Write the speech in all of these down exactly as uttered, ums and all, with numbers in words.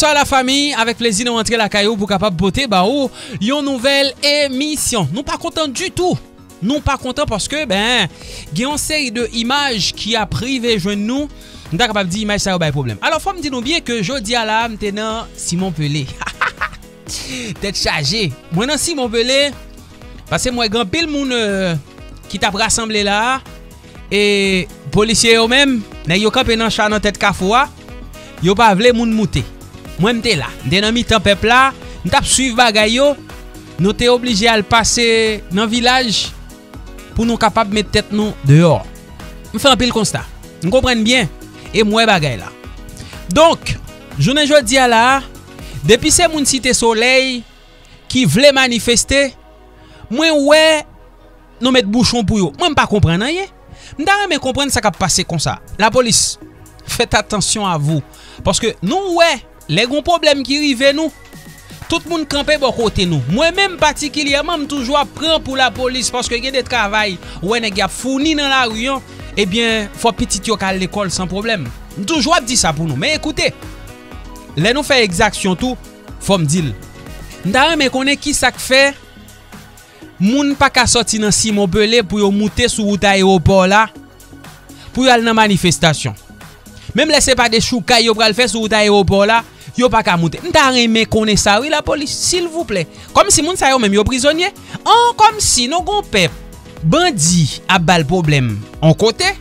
Bonaswa la fami, avèk plezi nou rantre lakay ou pou kapab pote ba ou yon nouvèl emisyon. Nou pa kontan ditou. Nou pa kontan paske, ben, gen yon seri de imaj ki ap rive jwenn nou. M ta kapab di imaj sa yo bay pwoblèm. Alò, fò m di nou byen ke jodi a la, m te nan Simon Pele. Tèt chaje. Mwen nan Simon Pele, paske m wè gen anpil moun, euh, ki t ap rasanble la a. E polisye yo menm, nèg yo kanpe nan cha nan tèt kafou a, yo pa vle moun moute. Mwen, m te la. M te nan mitan pèp la, m t ap swiv bagay yo. Nou te oblije al pase nan vilaj pou nou kapab met tèt nou deyò. M fè anpil konsta. M konprann byen e m wè bagay la. Donk, jounen jodi a la a, depi se moun Site Solèy ki vle manifeste, mwen wè nou met bouchon pou yo. Mwen, m pa konprann anyen. M ta renmen konprann sa k ap pase konsa. Lapolis, faites attention à vous. Paske nou wè, lè gon pwoblèm ki rive nou, tout moun kanpe bò kote nou. Mwen menm patikilyèman, m toujou ap pran pou lapolis paske gen de travay, ou wè nèg y ap founi nan lari an, ebyen, fò pitit yo ka al lekòl san pwoblèm. M toujou ap di sa pou nou. Men ekoute, lè nou fè egzaksyon tou, fò m di l. M ta renmen konnen ki sa k fè moun pa ka sòti nan Simon Pele pou yo moute sou wout ayewopò la, pou yo al nan manifestasyon. Menm lè se pa dechoukay yo pral fè sou wout ayewopò la, yo pa ka moute. M ta renmen konnen sa wi, lapolis, silvouplè. Kòmsi moun sa yo menm yo prizonye? An, kòmsi nou gon pèp, bandi ap ba l pwoblèm on kote,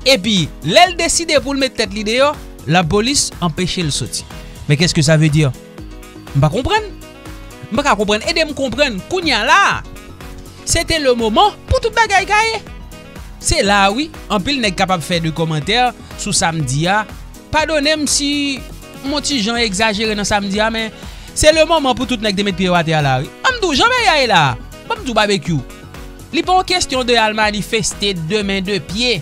epi lè l deside pou l met tèt li deyò, lapolis anpeche l soti. Men qu'est-ce que ça veut dire? M pa konprann. M pa ka konprann. Ede m konprann. Kounye a la, se te le moman pou tout bagay gaye. Se la, wi, anpil nèg kapab fè de kòmantè sou sa m di a. Padone m si m on ti jan egzajere nan sa m di a, men se le moman pou tout nèg te met pye yo atè a la, wi. An m di w, jan bagay la, ban m di w, Babekyou, li pa yon kesyon de al manifeste de men de pye.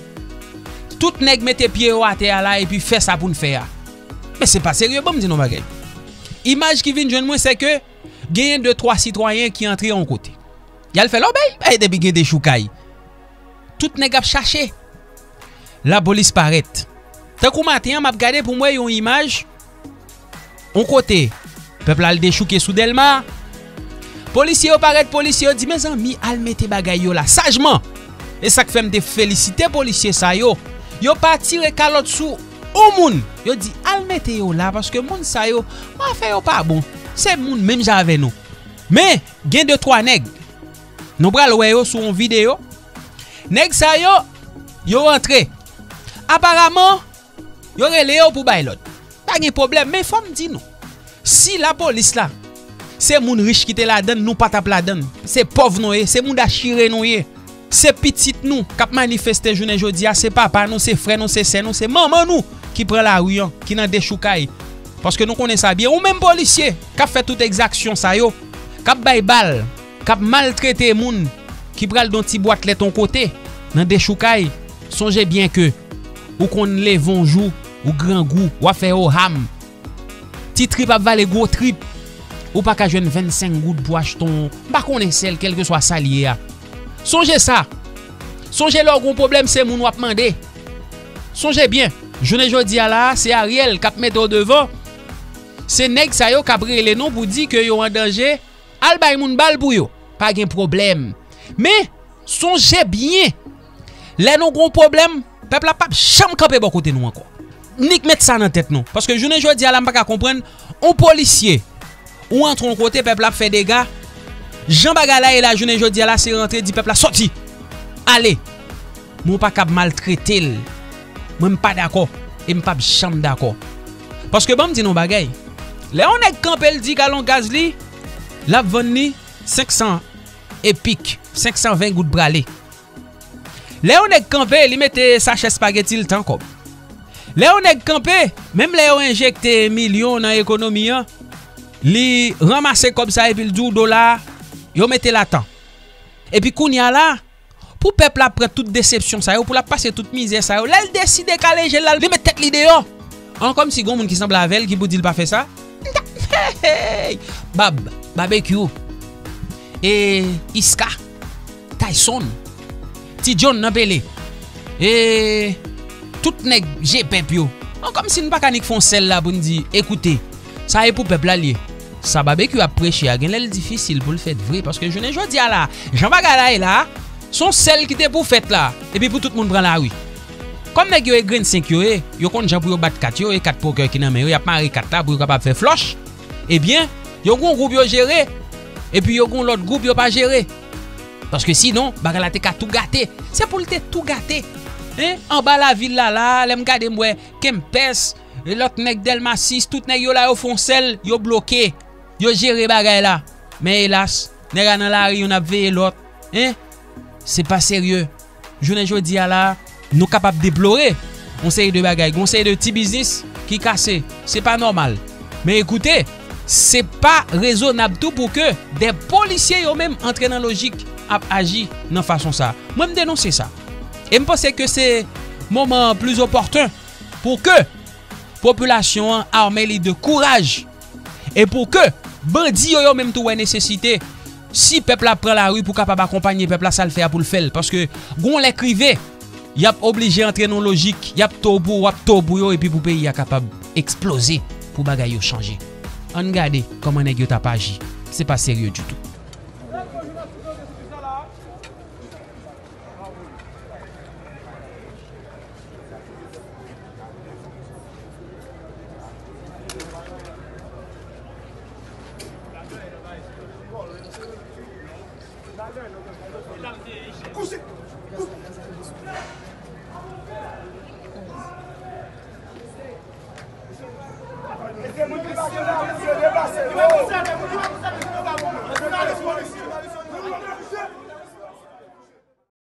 Tout nèg mete pye yo atè a la epi fè sa pou n fè a. Men se pa serye, ban m di n on bagay. Imaj ki vin jwenn mwen, se ke genyen de twa sitwayen ki antre yon kote. Y al fè lòbèy, e depi gen dechoukay, tout nèg ap chache. Lapolis parèt. Tankou maten an, m ap gade pou m wè yon imaj. On kote, pèp la al dechouke sou Dèlma. Polisye yo parèt, polisye yo di, mezanmi, al mete bagay yo la sajman. E sa k fè m te felisite polisye sa yo. Yo pa tire kalòt sou on moun. Yo di, al mete yo la, paske moun sa yo, afè yo pa bon. Se moun menm jan avè nou. Men, gen de twa nèg. Nou pral wè yo sou yon videyo. Nèg sa yo, yo rantre. Aparaman, yo rele yo pou bay lòd. Pa gen pwoblèm, men fò m di nou. Si lapolis la, se moun rich ki te ladann, nou pa t ap ladann. Se pòv nou ye, se mouda chire nou ye. Se pitit nou k ap manifeste jounen jodi a, se papa nou, se frè nou, se sè nou, se manman nou ki pran lari an, ki nan dechoukay. Paske nou konnen sa byen. Ou menm polisye k ap fè tout egzaksyon sa yo, k ap bay bal, k ap maltrete moun, ki pral don ti bwat lèt on kote, nan dechoukay, sonje byen ke ou konn leve on jou, ou grangou, w ap fè oham. Ti trip ap vale gwo trip. Ou pa ka jwenn vennsenk goud pou achte on, m pa konnen sèl, kèlkeswa sa l ye a. Sonje sa. Sonje lè w gon pwoblèm, se moun w ap mande. Sonje byen, jounen jodi a la, se Ariel k ap mete w devan. Se nèg sa yo k ap rele nou pou di ke yo an danje. Al bay moun bal pou yo. Pa gen pwoblèm. Men, sonje byen, lè nou gon pwoblèm, pèp la p ap janm kanpe bò kote nou ankò. Nik met sa nan tèt nou. Paske jounen jodi a la, m pa ka konprann, on polisye, ou antre on kote, pèp la ap fè dega. Jan bagay la ye la, jounen jodi a la, se rantre, di pèp la, sòti! Ale! Men w pa kab maltrete l. Mwen, m pa dakò. E m p ap janm dakò. Paske, ban m di nou yon bagay. Lè yon nèg kanpe, l di galon gaz li, l ap vann li senk san e pik, senk san ven goud prale. Lè yon nèg kanpe, li mete sachè espageti, l tan kòb. Lè yon nèg kanpe, menm lè yo enjekte milyon nan ekonomi an, li ranmase kòb sa epi l di w dola, yo mete l a tan. Epi kounye a la, pou pèp la pran tout desepsyon sa yo, pou l ap pase tout mizè sa yo, lè l deside kale je l la, li met tèt li deyò. An, kòmsi gon moun ki sanble avè l ki pou di l pa fè sa. M ta, hey, hey, Bab, Babekyou, e Iska, Tayson, Ti John nan Pele, e tout nèg je pèp yo. An, kòmsi n pa ka nik fè yon sèl la pou n di, ekoute, Sa e pou pèp la l ye. Sa Babekyou ap preche a, genlè l difisil pou l fèt vre, paske jounen jodi a la, jan bagay la ye la, se yon sèl ki te pou fèt la, epi pou tout moun pran lari. Kòm nèg yo e grenn senk yo ye, yo konn jan pou yo bat kat yo, e kat pokè ki nan men yo, y ap mare kat la pou yo kapab fè flòch. Ebyen, yo gon gwoup yo jere, epi yo gon lòt gwoup yo pa jere. Paske sinon, bagay la te ka tou gate. Se pou l te tou gate. Hein? Anba lavil la la, lè m gade m wè Kempès, lòt nèg Dèlma sis, tout nèg yo la, yo fè yon sèl, yo bloke. Yo jere bagay la. Men elas, nèg a nan lari, youn ap veye lòt. Hein? Se pa serye. Jounen jodi a la, nou kapab deplore yon seri de bagay, yon seri de ti biznis ki kase. Se pa nòmal. Men ekoute, se pa rezonab tou pou ke de polisye yo menm antre nan lojik ap aji nan fason sa. Mwen, m denonse sa. E m panse ke se moman an pli opòten pou ke popilasyon an ame li de kouraj e pou ke bandi yo, yo menm tou wè nesesite, si pèp la pran lari pou kapab akonpanye pèp la, sa l fè a pou l fè l. Paske gon lè k rive, y ap oblije antre nan lojik, y ap tou pou w, w ap tou pou yo, epi pou peyi a kapab eksploze, pou bagay yo chanje. Ann gade kòman nèg yo t ap aji. Se pa serye ditou.